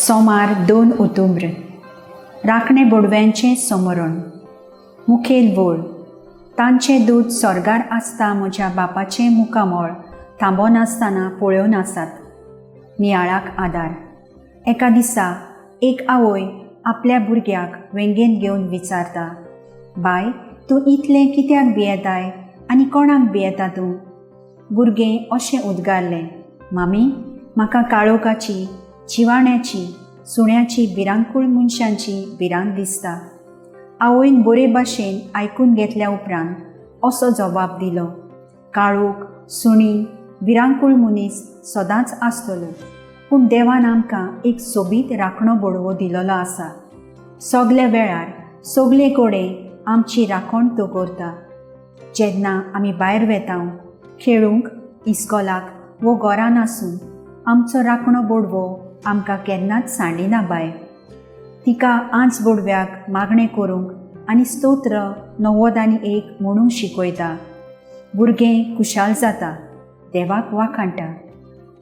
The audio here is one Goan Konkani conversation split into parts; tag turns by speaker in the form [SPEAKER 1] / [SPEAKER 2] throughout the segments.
[SPEAKER 1] सोमार 2 ओतुम्र. राखणे बोडव्यांचें समरण. मुखेल वळ. तांचें दूत स्वर्गार आसता म्हज्या बापाचें मुखामळ थांबोनासतना पळोवन आसात. नियाळाक आदार. एका दिसा एक आवय आपल्या भुरग्याक वेंगेंत घेवन विचारता, बाय तूं इतलें कित्याक भियेताय आनी कोणाक भियेता तूं? भुरगें अशें उद्गारलें, मामी म्हाका काळोखाची, जिवाण्याची, सुण्याची, भिरांकूळ मनशांची भिरांत दिसता. आवयन बरे भाशेन आयकून घेतल्या उपरांत असो जबाब दिलो, काळोख, सुणी, भिरांकूळ मनीस सदांच आसतलो, पूण देवान आमकां एक सोबीत राखणो बोडवो दिलोलो आसा. सगल्या वेळार सगले कडेन आमची राखण तो करता. जेन्ना आमी भायर वेता खेळूंक, इस्कोलाक वो घरान आसूं, आमचो राखणो बोडवो आमकां केन्नाच सांडिना बाय. तिका आंच बोडव्याक मागणें करूंक आनी स्तोत्र 91 म्हणूंक शिकयता. भुरगें खुशाल जाता, देवाक वाखाणटा.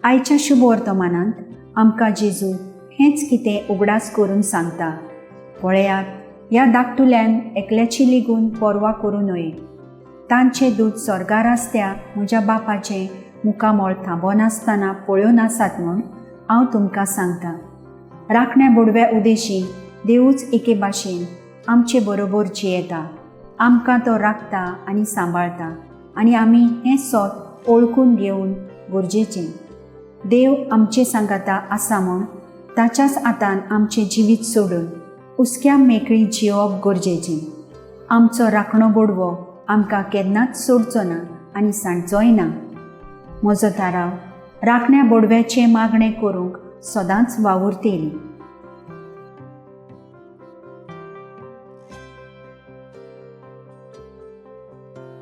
[SPEAKER 1] आयच्या शुभ वर्तमानांत आमकां जेजू हेंच कितें उगडास करून सांगता. पळयात, ह्या धाकटुल्यान एकल्याची लेगून पर्वा करूं नये. तांचें दूत स्वर्गार आसत्या म्हज्या बापाचें मुखामळ थांबोनासतना पळोवन आसात म्हूण हांव तुमकां सांगता. राखण्या बोडव्या उदेशी देवूच एके भाशेन आमचे बरोबर जियेता. आमकां तो राखता आनी सांबाळता आनी आमी हें सोत ओळखून घेवन गरजेचें. देव आमचे सांगाता आसा म्हूण ताच्याच हातान आमचें जिवीत सोडून हुस्क्या मेकळी जियोवप गरजेचें. आमचो राखणो बोडवो आमकां केन्नाच सोडचो ना आनी सांडचोय ना. म्हजो थाराव, राखण्या बोडव्याचें मागणें करूंक सदांच वावुरतेली.